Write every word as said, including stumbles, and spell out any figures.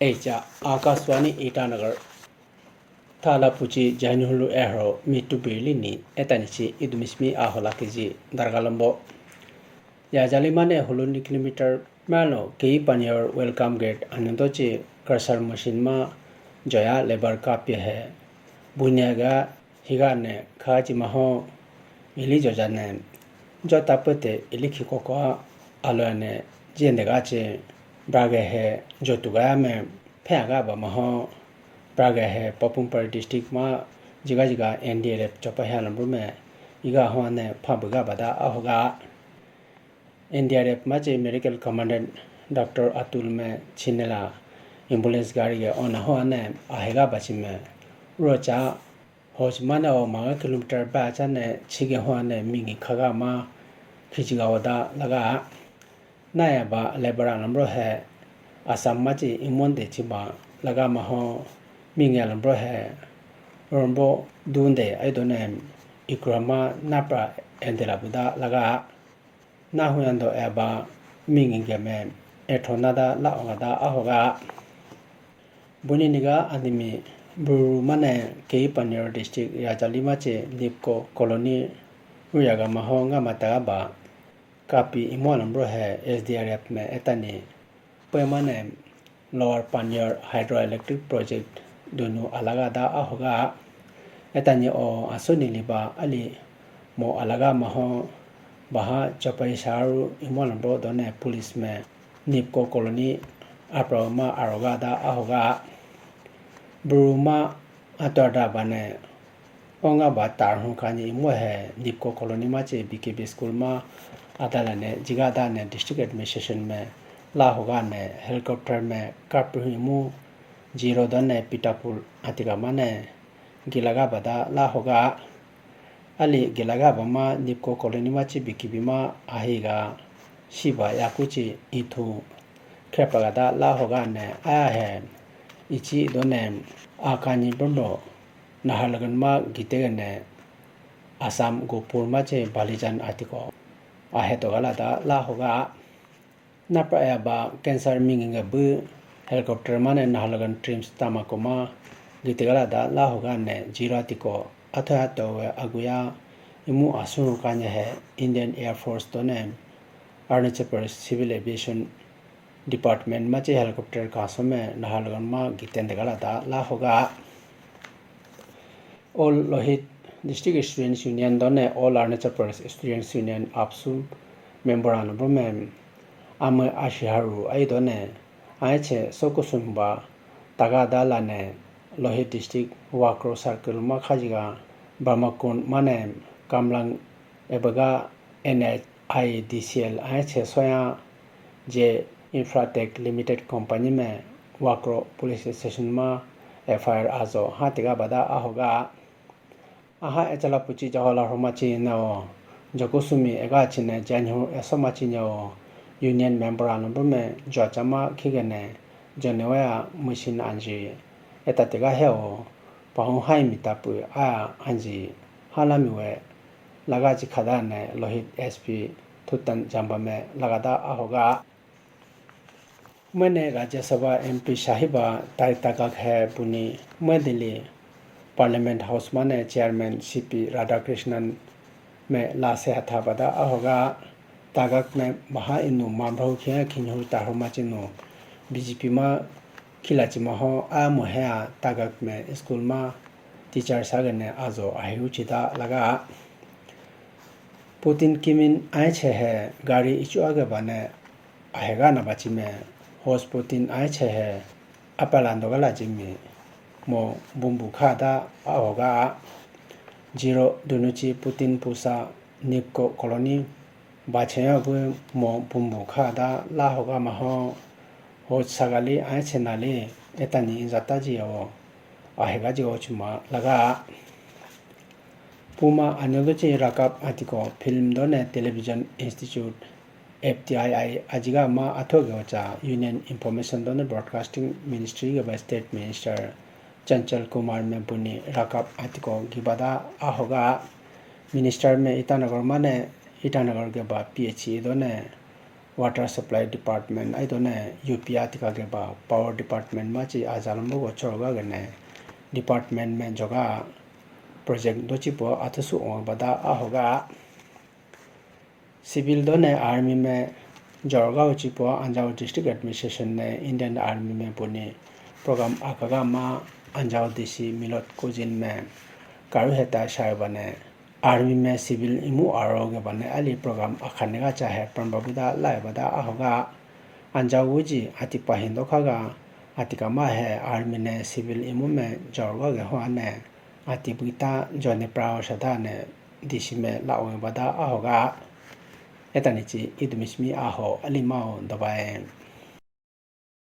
Echa Akashvani Itanagar. Thala puchi jainhulu ehro mitu birli ni etanichi idumismi ahola kiji dargalambo. Ya jali mane huluni kilometer malo kei panyor welcome gate anandochi crusher machine ma joya labour kapye he. Bunyaga higa ne khachi maho ili jojane jota pete ili khikoko alo ne jendega che brage he jotugaya me phe aga ba maho brage he Papum Pare district ma jiga jiga N D R F chopa he alambru me iga ho ne phabuga bada ahoga. N D R F ma che medical commandant Doctor Atul me chinela ambulance gari ge ona ho ne ahega bachi me rocha hoj mane o manga kilometer ba cha ne chige ho ne mingi khaga ma khichiga oda laga. Naya ba labour alambro he Assam ma che imonde chiba laga maho mingi alambro he rombo dunde aidone ikrama napra endela buda laga. Nahuyando eba mingi game etho nada la ogada ahoga. Buni niga animi Bru mane kei Panyor district Rajali mache Nipko colony uyaga maho nga mataga ba kapi imo alambro he S D R F me etani pemane Lower Panyor Hydroelectric Project dunu alaga da ahoga. Etani o asuni liba ali mo alaga maho baha chapai saru imo lambo done police me Nipko colony apra ma aroga da ahoga. Buruma ator da bane Onga ba tar hon kani imu he Nipko colony ma che B K B school ma adala ne jiga da ne district administration me la hoga ne helicopter me kapri imu jiro da ne Pitapur atika ma ne gilaga bada la hoga. Ali gilaga ba ma Nipko colony ma che B K B ma ahiga shiba yaku chi ithu khepagada la hoga ne aya he ichi do ne akani bombo Naharlagun ma gitege ne Assam Gopur ma che Balijan atiko aheto gala da la hoga. Napra ya ba cancer mingi ga bu helicopter ma ne Naharlagun trims tama ko ma gitege gala da la hoga ne jiro atiko atha ato we aguya imu asuru kanya he Indian Air Force to ne Arunachal Pradesh Civil Aviation Department ma che helicopter ka some Naharlagun ma gitende gala da la hoga. All Lohit District Students Union done All Arunachal Pradesh Students Union AAPSU member anu bro mem ame ashiharu ai done ai che sokusumba taga da lane Lohit District Wakro Circle ma khajiga Brahmakund mane Kamlang ebaga N H I D C L ai che soya je Infratech Limited Company me Wakro Police Station ma F I R azo ha tega bada ahoga. Aha echala puchi jahola homa chi nao Jokusumi ega chine Jainhu eso ma chi nao Union member anu bume jwa chama khigene January machine anji eta tega heo pahung hai mitapu a anji halami we laga chi khada ne Lohit S P Thutan Jamba me lagada ahoga. Mane Rajya Sabha M P sahiba tai tagak hai puni madili Parliament House mane Chairman C P Radhakrishnan me la se hatha bada ahoga tagak me maha inu mamrho khya khinhur tahro machinu B J P ma khilachi maho a muhe a tagak me school ma teacher sagane ajo ahiu chida laga. Putin kimin aiche he gari ichu age bane ahega na bachi me hos Putin aiche he apala ndoga la jimi mo bumbu kha da ahoga. Jiro dunuchi Putin pusa Nipko colony bache ya gu mo bumbu kha da la hoga maho hos sagali aiche nali etani injata ji yo ahega ji ochuma laga. Puma anyodochi rakap atiko Film done Television Institute F T I I ajiga ma athoge ocha Union Information done Broadcasting Ministry ge ba State Minister Chanchal Kumar Mempuni rakap atiko gibada ahoga. Minister me Itanagar mane Itanagar ge ba P H E done Water Supply Department aidone U P atika keba Power Department machi ajalombo go choroga gene department me joga project dochipo athusu ongabada ahoga civil done army me jorga uchipo Anjaw District Administration ne Indian Army me puni program akagama Anjaw D C Milot Kujin me karu heta shayobane army me civil imu aro gebane ali program akhanega chahe prambabuda laibada ahoga Anjaw wuji ati pahindo khaga ati kama he army ne civil imu me jorga ge ho ane ati bita jone prao shada ne D C me la onge bada ahoga etanichi idumismi aho alimao dabai.